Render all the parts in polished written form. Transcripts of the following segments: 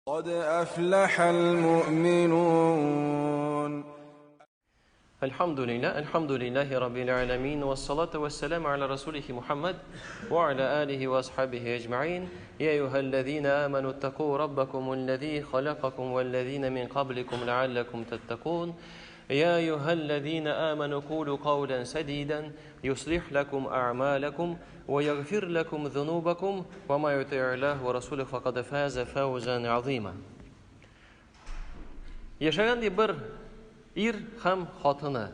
قد أفلح المؤمنون. الحمد لله، الحمد لله رب العالمين، والصلاة والسلام على رسوله محمد وعلى آله وأصحابه أجمعين. يا أيها الذين آمنوا اتقوا ربكم الذي خلقكم والذين من قبلكم لعلكم تتقون. يا أيها الذين آمنوا قولوا قولا سديدا يصلح لكم أعمالكم ويغفر لكم ذنوبكم وما يطع الله ورسوله فقد فاز فوزا عظيما. Яшәгән ди бер ир һәм хатыны.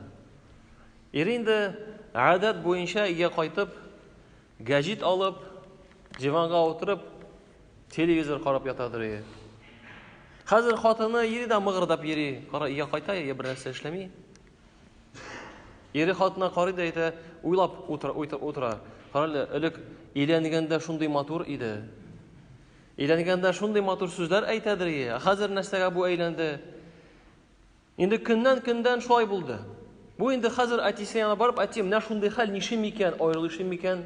Ир инде гадәт буенча өйгә кайтып, гәҗит алып, диванга утырып, телевизор карап ятадыр иде. Хәзер хатыны йөри дә мыгырдап йөри. Кара, өйгә кайта, өйгә бер нәрсә эшләми. Ире хатынына карый да әйтә, уйлап утыра, утыра. Кара әле, элек өйләнгәндә шундый матур иде. Өйләнгәндә шундый матур сүзләр әйтәдер ие. Ә хәзер нәрсәгә бу әйләнде? Инде көннән-көндән шулай булды. Бу инде хәзер әтисе янына барып, әти, менә шундый хәл, нишим икән, аерылышыйм микән?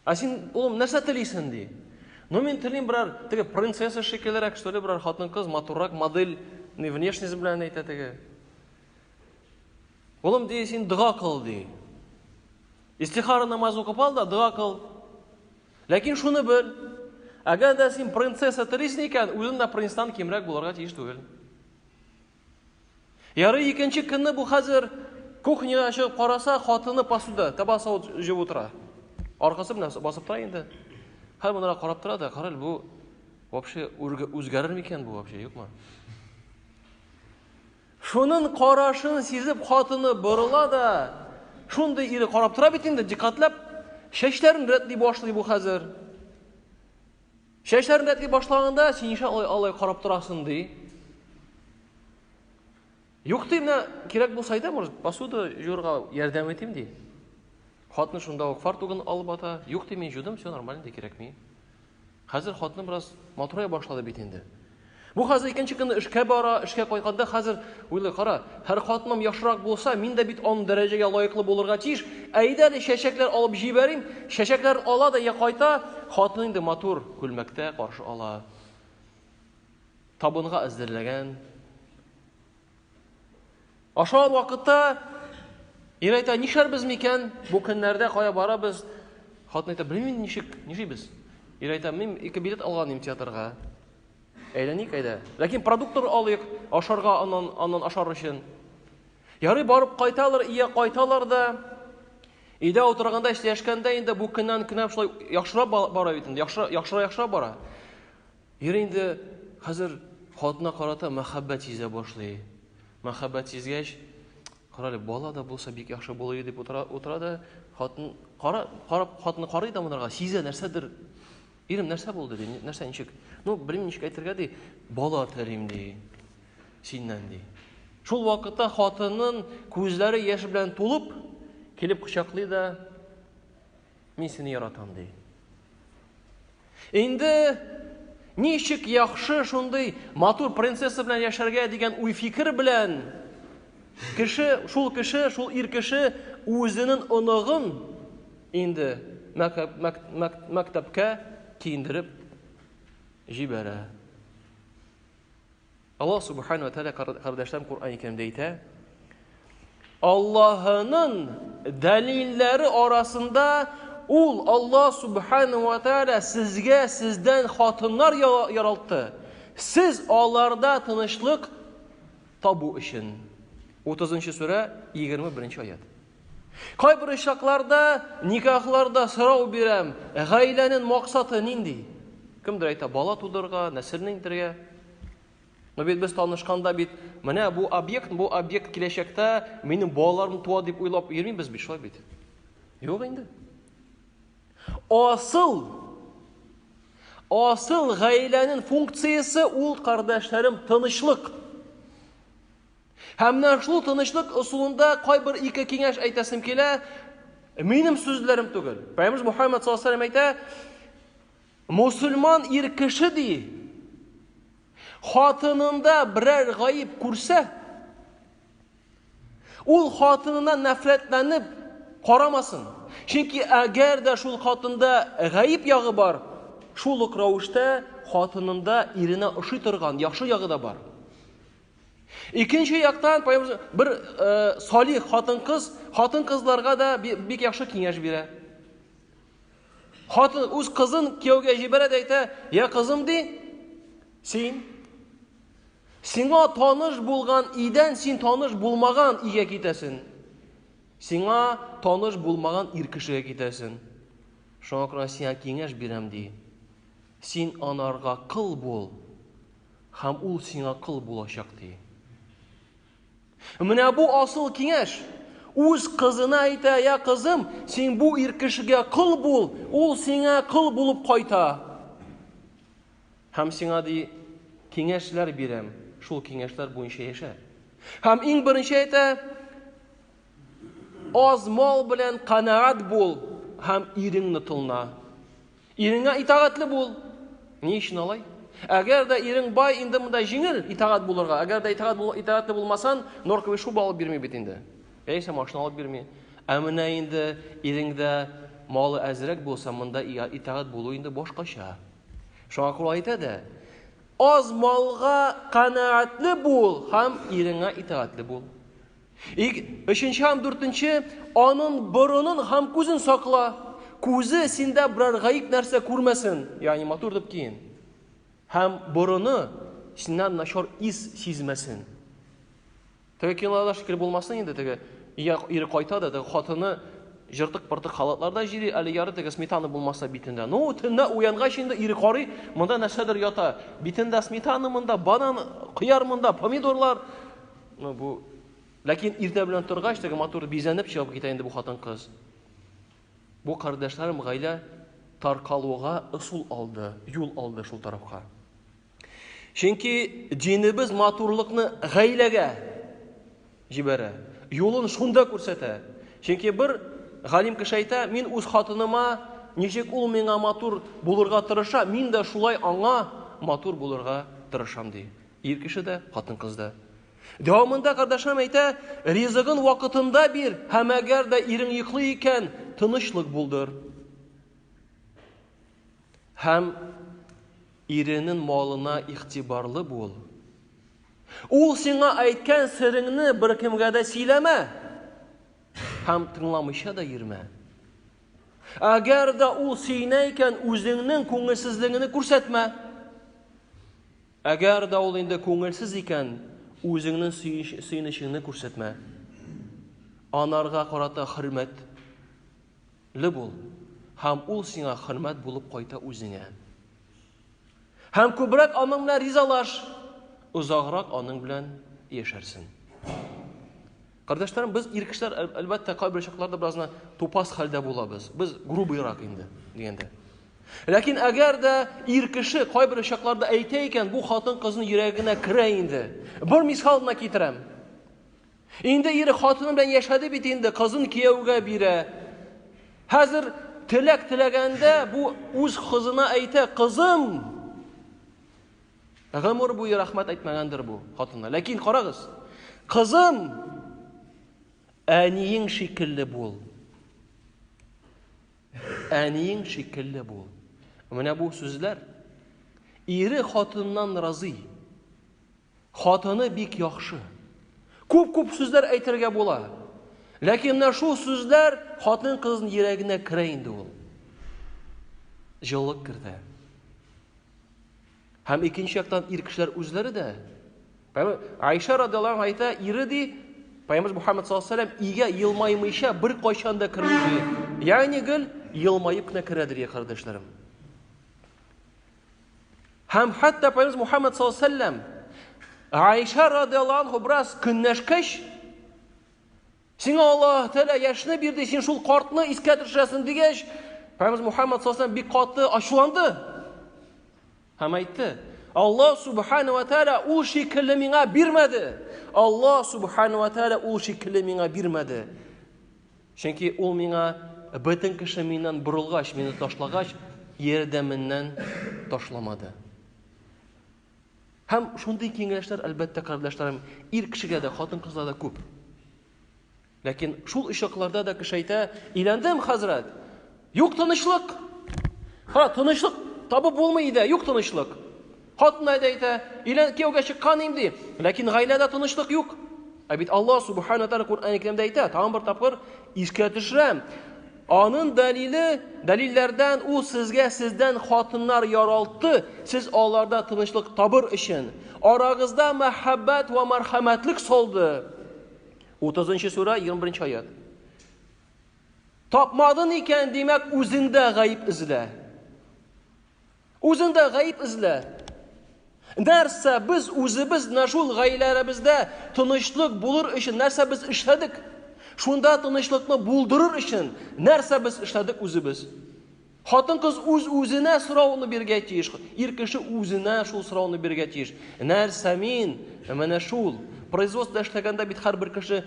Ә син, улым, нәрсә телисең, ди. Ну, мин телим берәр, теге принцесса шикеллерәк, что ли, берәр хатын-кыз, матуррак модель, внешность белән әйтә теге. Улым, ди, син дога кыл, ди. Истихара намаз укып ал да, дога кыл. Ләкин шуны бел, әгәр дә син принцесса телисең икән, үзең дә принцтан кимрәк булырга тиеш түгел. Ярый, икенче көнне бу хәзер кухняга чыгып караса, хатыны посуда, таба савыт җуып утыра. Аркасы белән басып тора инде. Һәр монара карап тора да, карал, бу вообще үзгәрер микән бу вообще, юкмы? Шунын карашын сизеп хатыны борыла да, шундый ире карап тора бит инде, диккатләп, чәчләрен рәтли башлый бу хәзер. Чәчләрен рәтли башлаганда, син ничә алай, алай карап торасың, ди. Юк, ди, менә кирәк булса әйтә, может, посуда жуырга ярдәм итим, ди. Хатыны шунда ук фартугын алып ата. Юк, ди, мин жудым, все нормально, ди, кирәкми. Хәзер хатыны бераз матурая башлады бит инде. Бу хәзер икенче көнне эшкә бара, эшкә кайтканда хәзер уйлый, кара, һәр хатыным яхшырак булса, мин дә бит аның дәрәҗәгә лаеклы булырга тиеш. Әйдә әле чәчәкләр алып җибәрим. Чәчәкләрен ала да я кайта, хатын инде матур күлмәктә каршы ала. Табынга әзерләгән. Ашаган вакытта ир әйтә, нишләрбез микән? Бу көннәрдә кая барабыз? Хатын әйтә, белмим ничек, нишлибез? Ир әйтә, мин ике билет алган идем театрга. Әйләник әйдә. Ләкин продуктлар алыйк, ашарга аннан, аннан ашар өчен. Ярый барып кайталар, ия кайталар да. Өйдә утырганда, эшләшкәндә инде бу көннән көнә шулай яхшырак бара бит инде, яхшы, яхшырак яхшырак бара. Ир инде хәзер хатына карата мәхәббәт сизә башлый. Мәхәббәт сизгәч, кара әле, бала да булса бик яхшы булыр иде дип утыра, утыра да, хатын кара, карап хатыны карый да монарга, сизә нәрсәдер. Ирем нәрсә булды ди, нәрсә ничек? Ну, белмим ничек әйтергә ди, бала телим ди. Синнән ди. Шул вакытта хатынның күзләре яшь белән тулып, килеп кочаклый да, мин сине яратам ди. Инде ничек яхшы шундый матур принцесса белән яшәргә дигән уй-фикер белән кеше, шул кеше, шул ир кеше үзенең оныгын инде мәктәпкә киендереп җибәрә. Аллаһ Субхану ва Тааля кардәшләрем Коръән Кәримдә әйтә, Аллаһының дәлилләре арасында ул Аллаһ Субхану ва Тааля сезгә сездән хатыннар яралтты. Сез аларда тынычлык табу өчен. 30 сүрә, 21 аят. Кайбер очракларда никахларда сорау бирәм, гаиләнең максаты нинди? Кемдер әйтә, бала тудырырга, нәселне итәргә. Но бит без танышканда бит, менә бу объект, бу объект киләчәктә минем балаларым туа дип уйлап йөрмибез бит, шулай бит. Юк инде. Асыл Асыл гаиләнең функциясе ул, кардәшләрем, тынычлык. Һәм менә шул тынычлык ысулында кайбер ике киңәш әйтәсем килә. Минем сүзләрем түгел. Пәйгамбер Мухаммад саллаллаху алейһи әйтә, мусульман ир кеше ди, хатынында берәр гаеп күрсә, ул хатынына нәфрәтләнеп карамасын. Чөнки әгәр дә шул хатында гаеп ягы бар, шул ук рәвештә хатынында иренә ошый торган яхшы ягы да бар. Икенче яктан, бер э, салих хатын-кыз, хатын-кызларга да бик яхшы киңәш бирә. Хатын үз кызын кияүгә җибәрә дә әйтә, "Я кызым ди, син сиңа таныш булган өйдән син таныш булмаган өйгә китәсен. Сиңа таныш булмаган ир кешегә китәсен. Шуңа күрә сиңа киңәш бирәм ди. Син анарга кыл бул, һәм ул сиңа кыл булачак ди. Менә бу асыл киңәш. Үз кызына әйтә, я кызым, син бу ир кешегә кол бул, ул сиңа кол булып кайта. Һәм сиңа ди киңәшләр бирәм, шул киңәшләр буенча яшә. Һәм иң беренче әйтә, аз мал белән канәгать бул һәм иреңне тыңла. Иреңә итагатьле бул. Ни өчен алай? Әгәр дә ирең бай, инде монда җиңел итагать булырга. Әгәр дә итагать бул, итагатьле булмасан, норковый шуба алып бирми бит инде. Яисә машина алып бирми. Ә менә инде иреңдә малы әзрәк булса, монда итагать булу инде башкача. Шуңа күрә әйтә дә, аз малга канәгатьле бул һәм иреңә итагатьле бул. Ик, өченче һәм дүртенче, анын борынын һәм күзен сакла. Күзе синдә берәр гаеп нәрсә күрмәсен, ягъни матур дип киен. Һәм борыны синнән начар ис сизмәсен. Теге киноларда шикелле булмасын инде, теге өйгә ире кайта да, теге хатыны җыртык-пыртык халатларда җыри, әле ярый теге сметана булмаса битендә. Ну, төнлә уянгач инде ире карый, монда нәрсәдер ята. Битендә сметана монда, банан, кыяр монда, помидорлар. Ну, бу Ләкин иртә белән торгач, теге матур бизәнеп чыгып китә инде бу хатын-кыз. Бу кардәшләрем гаилә таркалуга ысул алды, юл алды шул тарафка. Чөнки динебез матурлыкны гаиләгә җибәрә. Юлын шунда күрсәтә. Чөнки бер галим кеше әйтә, мин үз хатыныма ничек ул миңа матур булырга тырыша, мин дә шулай аңа матур булырга тырышам ди. Ир кеше дә, хатын-кыз да. Дәвамында кардәшем әйтә, ризыгын вакытында бир, һәм әгәр дә ирең йоклый икән, тынычлык булдыр. Һәм иренең малына игътибарлы бул. Ул сиңа әйткән сереңне беркемгә дә сөйләмә. Һәм тыңламыйча да йөрмә. Әгәр дә ул сөенә икән, үзеңнең күңелсезлегеңне күрсәтмә. Әгәр дә ул инде күңелсез икән, үзеңнең сөенечеңне күрсәтмә. Анарга карата хөрмәтле бул, һәм ул сиңа хөрмәт булып кайта үзеңә. Һәм күбрәк аның белән ризалаш, озаграк аның белән яшәрсең. Кардәшләрем, без ир кешеләр, әлбәттә, кайбер чакларда бераз гына тупас хәлдә булабыз. Без грубыйрак инде, дигәндә. Ләкин әгәр дә ир кеше кайбер чакларда әйтә икән, бу хатын-кызның йөрәгенә керә инде. Бер мисал гына китерәм. Инде ире хатыны белән яшәде бит инде, кызын кияүгә бирә. Хәзер теләк теләгәндә бу үз кызына әйтә, кызым, Гомер буе рәхмәт әйтмәгәндер бу хатынына. Ләкин карагыз, кызым, әниең шикелле бул. Әниең шикелле бул. Менә бу сүзләр ире хатыннан разый. Хатыны бик яхшы. Күп-күп сүзләр әйтергә була. Ләкин менә шул сүзләр хатын-кызның йөрәгенә керә инде ул. Җылылык кертә. Һәм икенче яктан ир кешеләр үзләре дә. Айша радиаллаһу анха әйтә, ире ди, Пәйгамбер Мухаммад саллаллаһу алейһи вәсәлләм өйгә елмаймыйча бер кайчан да керми ди. Ягъни гел елмаеп кенә керәдер, я кардәшләрем. Һәм хәтта Пәйгамбер Мухаммад саллаллаһу алейһи вәсәлләм Айша радиаллаһу анха бераз көнләшкәч, Сиңа Аллаһ Тәгалә яшьне бирде, син шул картны искә төшерәсең дигәч, Пәйгамбер Мухаммад саллаллаһу бик каты ачуланды. Һәм әйтте: Аллаһ субхана ва тааля ул шикелле миңа бирмәде. Аллаһ субхана ва тааля ул шикелле миңа бирмәде. Чөнки ул миңа бөтен кеше миннән борылгач, мине ташлагач, ярдәменнән ташламады. Һәм шундый киңәшләр, әлбәттә, кардәшләрем, ир кешегә дә, хатын-кызга да күп. Ләкин шул очракларда да кеше әйтә, өйләндем, хәзрәт. Юк тынычлык. Кара, тынычлык. Табып булмый иде, юк тынычлык. Хатын әйтә, әйтә, өйлән кияүгә чыккан инде, ләкин гаиләдә тынычлык юк. Ә бит Аллаһ субхана тәгалә Коръән Кәримдә әйтә, тагын бер тапкыр искә төшерәм. Аның дәлиле, дәлилләрдән ул сезгә сездән хатыннар яралтты, сез аларда тынычлык табыр өчен. Арагызда мәхәббәт вә мәрхәмәтлек салды. 30 нчы сүрә, 21 нче аят. Тапмадың икән, димәк, үзеңдә гаеп эзлә. Үзеңдә гаеп эзлә. Нәрсә без үзебез менә шул гаиләләребездә тынычлык булыр өчен нәрсә без эшләдек? Шунда тынычлыкны булдырыр өчен нәрсә без эшләдек үзебез? Хатын-кыз үз-үзенә сорауны бирергә тиеш. Ир кеше үзенә шул сорауны бирергә тиеш. Нәрсә мин менә шул производствода эшләгәндә бит һәрбер кеше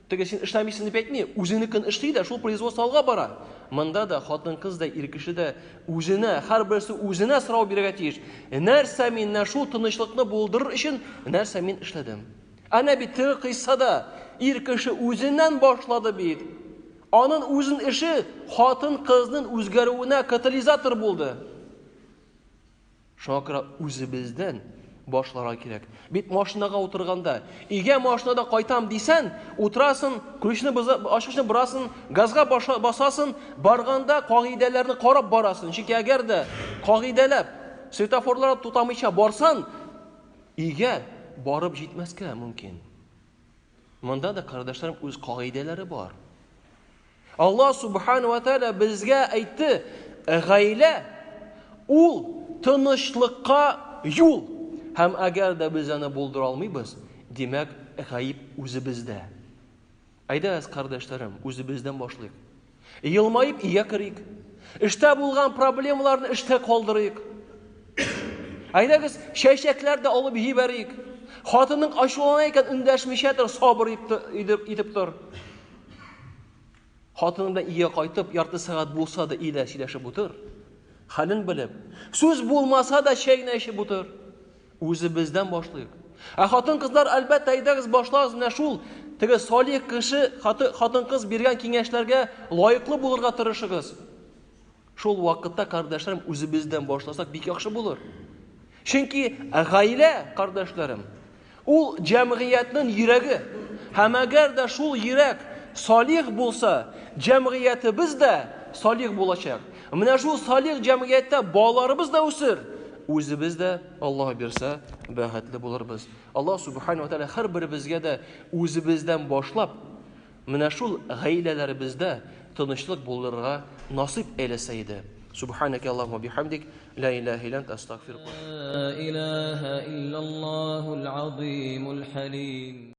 Теге син эшләмисең дип әйтми, үзенекен эшли дә, шул производство алга бара. Монда да хатын-кыз да, ир кеше дә үзенә, һәрберсе үзенә сорау бирергә тиеш. Нәрсә мин менә шул тынычлыкны булдырыр өчен, нәрсә мин эшләдем? Әнә бит теге кыйссада ир кеше үзеннән башлады бит. Анын үзен эше хатын-кызның үзгәрүенә катализатор булды. Шуңа күрә үзебездән башларга кирәк. Бит машинага утырганда, өйгә машинада кайтам дисән, утырасың, ключны ачкычны борасын, газга басасың, барганда кагыйдәләрне карап барасың. Чөнки әгәр дә кагыйдәләп, светофорларга тутамыйча барсаң, өйгә барып җитмәскә мөмкин. Монда да, кардәшләрем, үз кагыйдәләре бар. Аллаһ субхану ва тааля безгә әйтте, гаилә ул тынычлыкка юл. Һәм әгәр дә без аны булдыра алмыйбыз, димәк, гаеп үзебездә. Әйдәгез, кардәшләрем, үзебездән башлыйк. Елмаеп өйгә керик. Эштә булган проблемаларны эштә калдырыйк. Әйдәгез, чәчәкләр дә алып җибәрик. Хатының ачулана икән, эндәшмичә тор, сабыр итеп тор. Хатының белән өйгә кайтып, ярты сәгать булса да өйдә сөйләшеп утыр. Хәлен белеп. Сүз булмаса да чәй генә эчеп утыр. Үзебездән башлыйк. Ә хатын-кызлар, әлбәттә, әйдәгез башлагыз менә шул теге салих кеше, хатын-кыз биргән киңәшләргә лаеклы булырга тырышыгыз. Шул вакытта, кардәшләрем, үзебездән башласак бик яхшы булыр. Чөнки гаилә, кардәшләрем, ул җәмгыятьнең йөрәге. Һәм әгәр дә шул йөрәк салих булса, җәмгыятебез дә салих булачак. Менә шул салих җәмгыятьтә балаларыбыз да үсер, үзебез дә, Аллаһ бирсә, бәхетле булырбыз. Аллаһ субхана ва тааля һәрберебезгә дә үзебездән башлап, менә шул гаиләләребездә тынычлык булдырырга насыйп әйләсә иде. Субханaka Аллаһумма бихамдик, ла илаһа илля анта, астагфирука. Ла илаһа иллаллаһул азимул халим.